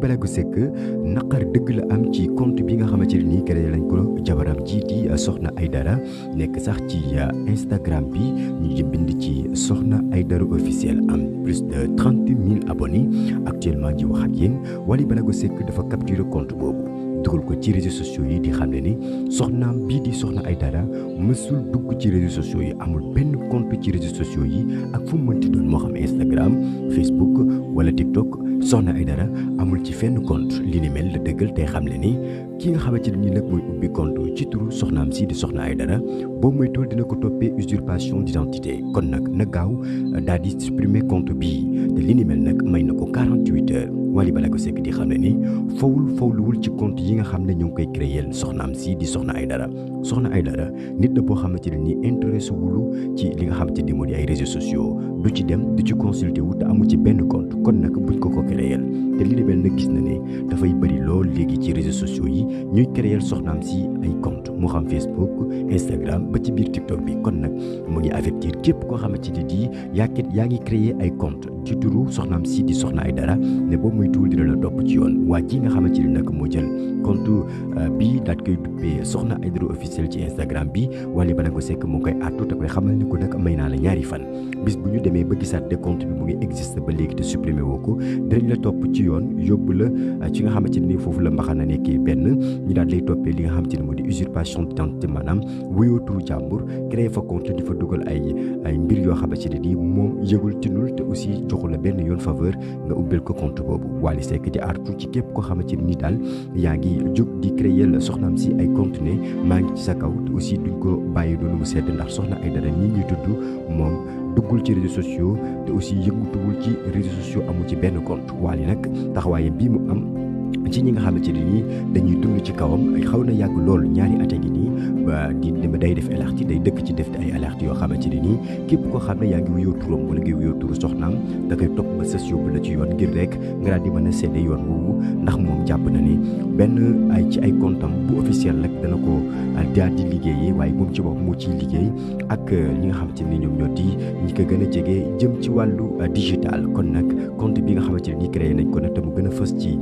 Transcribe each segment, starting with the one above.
Balago Seck naqar dëgg la am ci compte bi nga xamante ne nii créé lañ ko jabaram ji di Soxna Aïdara nekk sax ci Instagram bi ñu bind ci Soxna Aïdara officiel am plus de 30 000 abonnés actuellement ji wax ak yéen Wally Balago Seck dafa capturer compte boobu dugal ko ci réseaux sociaux yi di xam ne ni soxnaam bii di Soxna Aïdara mësul dugg ci réseaux sociaux yi amul benn compte ci réseaux sociaux yi ak fu mu mënti doon moo xam Instagram Facebook wala TikTok Soxna Aïdara amul ci fenn compte li ni mel la dëggal tey xam ne ni ki nga xamante ne nii nag mooy ubbi compte ci turu soxnaam si di Soxna Aïdara boobu mooy tool dina ko toppee usurpation d'identité kon nag na gaaw daal di supprimer compte bii te li ni mel nag may na ko 48 heures Wally Balago Seck di xam ne ni fawluwul ci compte yi nga xam ne ñu ngi koy créer soxnaam si di Soxna Aïdara Soxna Aïdara nit la boo xamante ne nii intéressé wulu ci li nga xamante ni moo di ay réseaux sociaux du ci dem du ci consulter wu te amu ci benn compte kon nag buñ ko créer te li ni mel nag gis na ne dafay bëri lool léegi ci réseaux sociaux yi ñuy créer soxnaam si ay compte moo xam Facebook Instagram ba ci biir TikTok bi kon nag mu ngi avertir képp koo xamante ne di yaa ngi créer ay compte ci turu soxnaam si di Soxna Aïdara ne boobu muy tuul dina la topp ci yoon waa ji nga xamante ni nag moo jël compte bi daat koy duppee Soxna Aïdara officiel ci Instagram bi Wally Balago Seck moo koy àttu te koy xamal ni ko nag may naa la ñaari fan bis bu ñu demee ba gisaat de compte bi mu ngi existe ba léegi te supprimer woo ko dinañ la topp ci yoon yóbbu la ci nga xamante ni foofu la mbaxana nekkee benn ñu daal lay toppee li nga xamante ni moo di usurpation d'identité maanaam wuyoo turu jàmbur créé fa compte di fa dugal ay mbir yoo xamante ne ni moom yëgul tinul te aussi joxu la benn yoon faveur nga ubbil ko compte boobu Wally Seck di artu ci képp koo xamante ni daal yaa ngi jóg di créer soxnaam si ay compte ne maa ngi ci sa kaw te aussi duñ ko bàyyi noonu mu sedd ndax Soxna Aïdara ñii ñuy tudd moom duggul ci réseaux sociaux te aussi yëngutuwul ci réseaux sociaux amul ci benn compte Wally nag taxawaayam bii mu am ci ñi nga xamante ne nii dañuy dund ci kawam xaw na yàgg lool ñaari at a ngi nii ba di day def alerte day dëkk ci def ay alerte yoo xamante ne nii képp koo xam ne yaa ngi wuyoo turam wala ngi wuyoo turu soxnaam da koy topp ba sës yóbbu la ci yoon ngir rek nga daal di mën a seede yoon woowu ndax moom jàpp na ni benn ay ci ay comptam bu officiel rek dana ko daal di liggéeyee waaye moom ci bopp moo ciy liggéey ak ñi nga xamante ne ñoom ñoo di ñi ko gën a jege jëm ci wàllu digital kon nag compte bi nga xamante ne nii créé nañ ko nag te mu gën a fës ci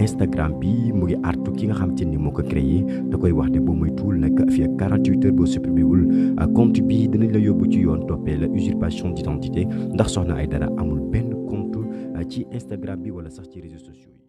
Instagram bi mu ngi artu ki nga xamante ni moo ko créé da koy wax ne boo muy tuul nag fii ak 48 heures boo supprimé wul compte bi dinañ la yóbbu ci yoon toppee la usurpation d'identité ndax Soxna Aïdara amul benn compte ci Instagram bi wala sax ci réseaux sociaux yi